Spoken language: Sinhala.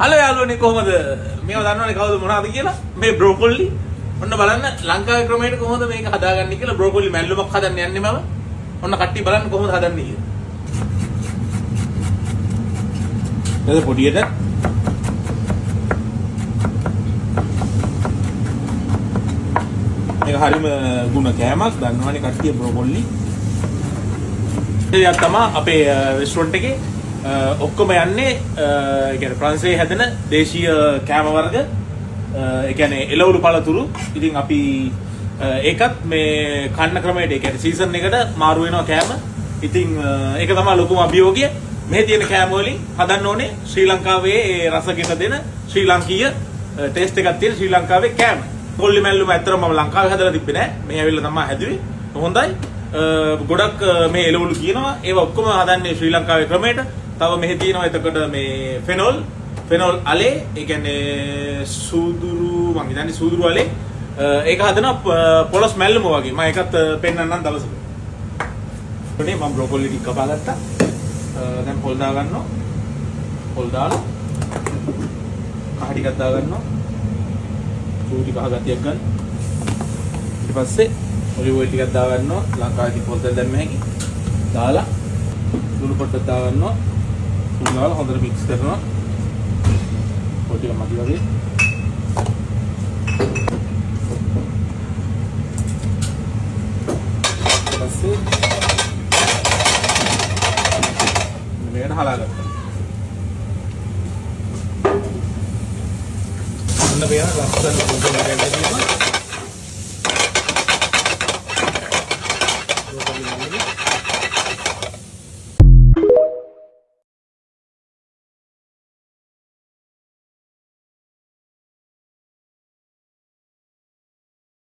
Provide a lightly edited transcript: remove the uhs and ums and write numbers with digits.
හලෝ යාළුවනේ, කොහොමද? මේව දන්නවනේ කවුද මොනවද කියලා? මේ බ්‍රොකොලි. ඔන්න බලන්න ලංකාවේ ක්‍රමයට කොහොමද මේක හදාගන්නේ කියලා. බ්‍රොකොලි මැල්ලුමක් හදන්න යන්නේ මම. ඔන්න කට්ටිය බලන්න කොහොමද හදන්නේ කියලා. එතකොට පොඩියට මේක හරිම ගුණ කෑමක් දන්නවනේ කට්ටිය බ්‍රොකොලි. දෙයක් තමයි අපේ රෙස්ටොරන්ට් එකේ ඔක්කොම යන්නේ, ඒ කියන්නේ ප්‍රංශයේ හැදෙන දේශීය කෑම වර්ග, ඒ කියන්නේ එළවලු පළතුරු. ඉතින් අපි ඒකත් මේ කන්න ක්‍රමයට, ඒ කියන්නේ සීසන් එකට මාරු වෙනවා කෑම. ඉතින් ඒක තමයි ලොකුම අභියෝගය. මේ තියෙන කෑම වලින් හදන්න ඕනේ ශ්‍රී ලංකාවේ ඒ රස ගෙන දෙන ශ්‍රී ලංකීය ටේස්ට් එකක් තියෙන ශ්‍රී ලංකාවේ කෑම. කොල්ලි මැල්ලුම ඇත්තටම මම ලංකාවේ හදලා තිබ්බේ නෑ. මේ ඇවිල්ලා තමයි හැදුවේ. හොඳයි. ගොඩක් මේ එළවලු කියනවා. ඒවා ඔක්කොම හදන්නේ ශ්‍රී ලංකාවේ ක්‍රමයට. තව මෙහි තියෙනවා එතකොට මේ ෆෙනෝල් ෆෙනෝල් අලේ, ඒ කියන්නේ සූදුරු, මං හිතන්නේ සූදුරු අලේ. ඒක හදනවා පොළොස් මැල්ලුම වගේ. මම ඒකත් පෙන්නන්නම් දවසක. නේ මම බ්‍රොකොලි ටික කපා ගත්තා. දැන් පොල් දා ගන්නවා. පොල් දාලා කහ ටිකක් දා ගන්නවා. චූටි කහ ගතියක් ගන්න. ඊට පස්සේ ඔලිව් ඔයිල් ටිකක් දා ගන්නවා. ලංකාවේ පොල් තෙල් දැම්ම හැකි. දාලා ලුණු පොඩ්ඩක් දා ගන්නවා. ලුණු දාලා හොඳට මික්ස් කරනවා. පොල් ටික මදි වගේ. ඊට පස්සේ මේකට හලාගත්තා. ඔන්න පේන ලස්සන පොඩි ගැටයක් තියෙනවා.